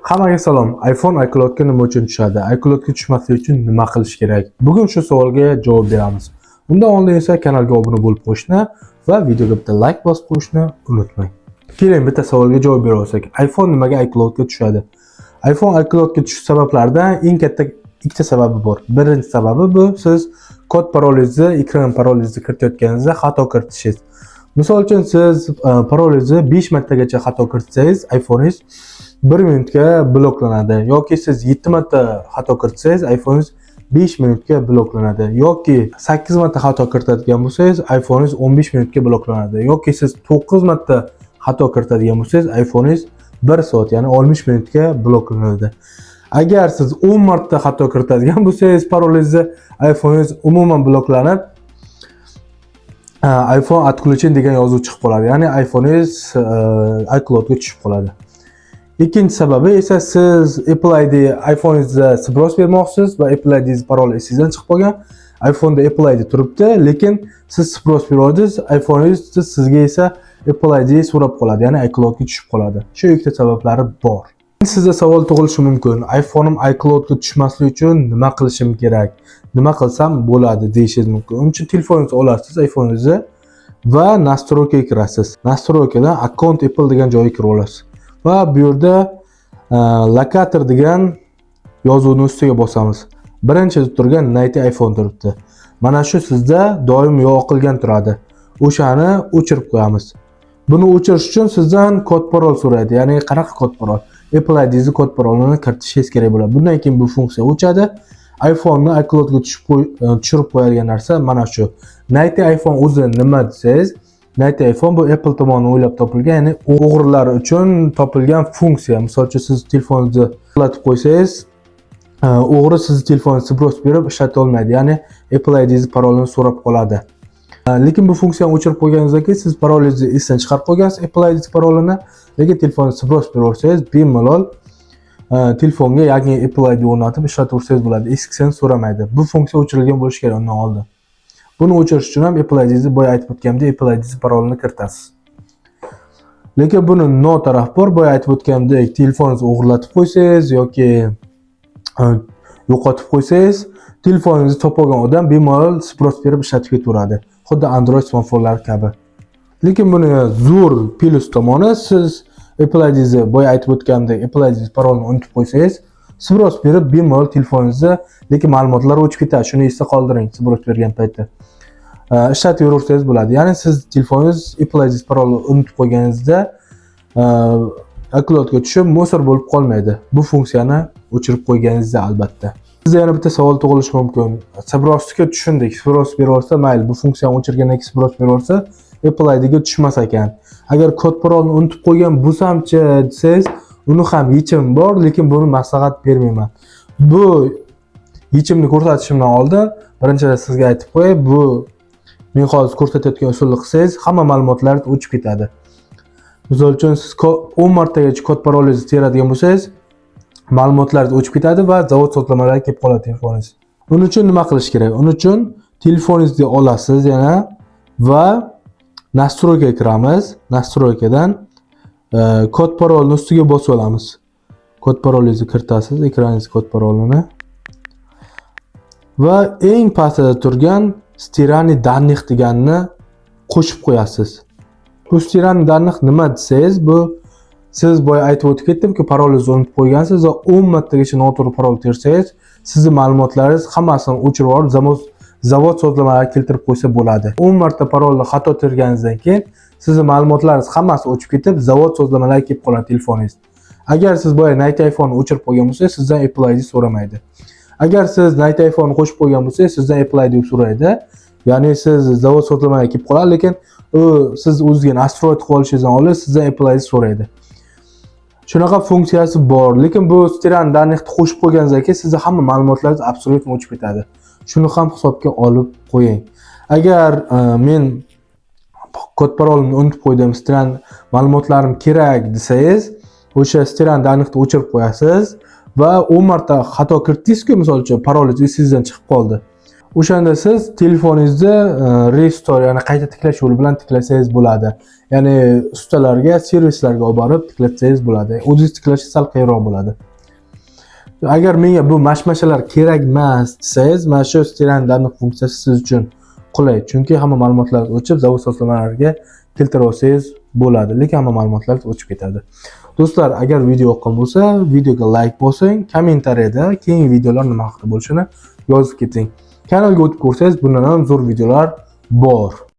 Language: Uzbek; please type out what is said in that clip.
Hammaga salom. iPhone iCloudga nima uchun tushadi? iCloudga tushmasligi uchun nima qilish kerak? Bugun shu savolga javob beramiz. Undan oldin esa kanalga obuna bo'lib qo'yishni va videoga bitta like bosib qo'yishni unutmang. Keling, bitta savolga javob bera olsak. iPhone nimaga iCloudga tushadi? iPhone iCloudga tushish sabablaridan eng katta ikkita sababi bor. Birinchi sababi bu siz kod parolingizni, ekran parolingizni kiritayotganingizda xato kiritishingiz. Misol uchun, siz parolingizni 5 martagacha xato kiritsangiz, iPhoneingiz 1 minutga bloklanadi yoki siz 7 marta xato kiritsangiz, iPhoneingiz 5 minutga bloklanadi yoki 8 marta xato kiritadigan bo'lsangiz, iPhoneingiz 15 minutga bloklanadi yoki siz 9 marta xato kiritadigan bo'lsangiz, iPhoneingiz 1 soat, ya'ni 60 minutga bloklanadi. Agar siz 10 marta xato kiritadigan bo'lsangiz parolingizni, iPhoneingiz umuman bloklanib, iPhone отключен degan yozuv chiqib qoladi. Ya'ni iPhoneingiz iCloudga tushib qoladi. Ikkinchi sababi esa siz Apple ID iPhone'ingizda сброс bermoqchisiz va Apple IDingiz paroli esingizdan chiqib qolgan. iPhone'da Apple ID turibdi, lekin siz сброс berordingiz, iPhone'ingiz sizga esa Apple ID so'rab qoladi, ya'ni iCloudga tushib qoladi. Shu ikkita sabablari bor. Sizda savol tug'ilishi mumkin. iPhone'im iCloudga tushmasligi uchun nima qilishim kerak? Nima qilsam bo'ladi deyishingiz mumkin. Uning uchun telefoningizni olasiz, iPhone'ingizni va настройка ga kirasiz. Настройка dan akkaunt Apple degan joyga kirib olasiz. Va bu yerda lokator degan yozuvni ustiga bosamiz. Birinchi turgan "Найти iPhone" turibdi. Mana shu sizda doim yoqilgan turadi. O'shani o'chirib qo'yamiz. Buni o'chirish uchun sizdan kod parol so'raydi. Ya'ni qanaqa kod parol? Apple IDingizni kod parolini kiritishingiz kerak bo'ladi. Bundan keyin bu funksiya o'chadi. iPhone'ni iCloudga tushirib qo'yadigan narsa mana shu. "Найти iPhone" o'zi nima desangiz, "Найти iPhone" bu Apple tomonidan o'ylab topilgan, ya'ni o'g'rilar uchun topilgan funksiya. Misol uchun, siz telefoningizni uxlatib qo'ysangiz, o'g'ri sizni telefoningizni сброс berib ishlata olmaydi. Ya'ni Apple IDingizni parolini so'rab qoladi. Lekin bu funksiyani o'chirib qo'yganingizdan keyin siz parolingizni esdan chiqarib qo'ygansiz, Apple ID parolini, lekin telefonni сброс beraversangiz, bemalol telefonga yangi Apple ID o'rnatib ishlataversangiz bo'ladi. Eskisini so'ramaydi. Bu funksiya o'chirilgan bo'lishi kerak undan oldin. Buni o'chirish uchun ham Apple IDingizni, boya aytib o'tganimdek, Apple IDingizni parolini kiritasiz. Lekin buni но taraf bor. Boya aytib o'tganimdek, telefoningizni o'g'irlatib qo'ysangiz yoki yo'qotib qo'ysangiz, telefoningizni topib olgan odam bemalol сброс berib ishlatib ketaveradi. Xuddi Android smartfonlar kabi. Lekin buni zo'r plyus tomoni, siz Apple IDingizni, boya aytib o'tganimdek, Apple IDingiz parolini unutib qo'ysangiz, сброс berib bemalol telefoningizni, lekin ma'lumotlar o'chib ketadi. Shuni esda qoldiring сброс bergan paytda. Ishlatib yuraversangiz bo'ladi. Ya'ni siz telefoningiz Apple ID parolini unutib qo'yganingizda iCloudga tushib мусор bo'lib qolmaydi. Bu funksiyani o'chirib qo'yganingizda albatta. Sizda yana bitta savol tug'ilishi mumkin. Сброс ga tushundik. Сброс beraversa mayli, bu funksiyani o'chirgandan keyin сброс beraversa Apple IDga tushmas ekan. Agar kod parolni unutib qo'ygan bo'lsamchi desangiz, uni ham yechimi bor, lekin buni maslahat bermayman. Bu yechimni ko'rsatishimdan oldin birinchidan sizga aytib qo'yay, bu men hozir ko'rsatayotgan usulni qilsangiz, hamma ma'lumotlar o'chib ketadi. Misol uchun, siz 10 martagacha kod parolingizni teradigan bo'lsangiz, ma'lumotlaringiz o'chib ketadi va zavod sozlamalari kelib qoladi telefoningiz. Uning uchun nima qilish kerak? Uning uchun telefoningizni olasiz yana va настройка ga kiramiz. Настройка dan kod parolni ustiga bosib olamiz. Kod parolingizni kiritasiz, ekraningiz kod parolini. Va eng pastida turgan "Стирание данных" deganni qo'shib qo'yasiz. Bu "Стирание данных" nima desangiz, bu siz boya aytib o'tib ketdimki, parolingizni unutib qo'ygansiz va 10 martagacha noto'g'ri parol tersangiz, sizni ma'lumotlaringiz hammasini o'chirib yuborib, zavod sozlamalari keltirib qo'ysa bo'ladi. 10 marta parolni xato terganingizdan keyin sizni ma'lumotlaringiz hammasi o'chib ketib, zavod sozlamalari kelib qoladi telefoningiz. Agar siz boya "Найти iPhone" o'chirib qo'ygan bo'lsangiz, sizdan Apple ID so'ramaydi. Agar siz "Найти iPhone" qo'shib qo'ygan bo'lsangiz, sizdan Apple ID so'raydi. Ya'ni siz zavod sozlamalari kelib qoladi, lekin u siz o'zizga настроить qilib olishingizdan oldin sizdan Apple ID so'raydi. Shunaqa funksiyasi bor, lekin bu "Стирание данных" ni qo'shib qo'yganingizdan keyin sizni hamma ma'lumotlaringiz абсолютно o'chib ketadi. Shuni ham hisobga olib qo'ying. Agar men kod parolimni unutib qo'ydim, стирание ma'lumotlarim kerak desangiz, o'sha "Стирание данных" ni o'chirib qo'yasiz va 10 marta xato kiritdingiz-ku, misol uchun, parolingiz esingizdan chiqib qoldi. O'shanda siz telefoningizni restore, ya'ni qayta tiklash yo'li bilan tiklasangiz bo'ladi. Ya'ni ustalarga, servislarga olib borib tiklatsangiz bo'ladi. O'zingiz tiklashi sal qiyinroq bo'ladi. Agar menga bu mashmashalar kerak emas desangiz, mana shu стирание данных funksiyasi siz uchun qulay. Chunki hamma ma'lumotlar o'chib, zavod sozlamalariga keltirib olsangiz bo'ladi, lekin hamma ma'lumotlar o'chib ketadi. Do'stlar, agar video yoqqan bo'lsa, videoga like bosing, kommentariyada keyingi videolar nima haqida bo'lishini yozib keting. Kanalga o'tib ko'rsangiz, bundan ham zo'r videolar bor.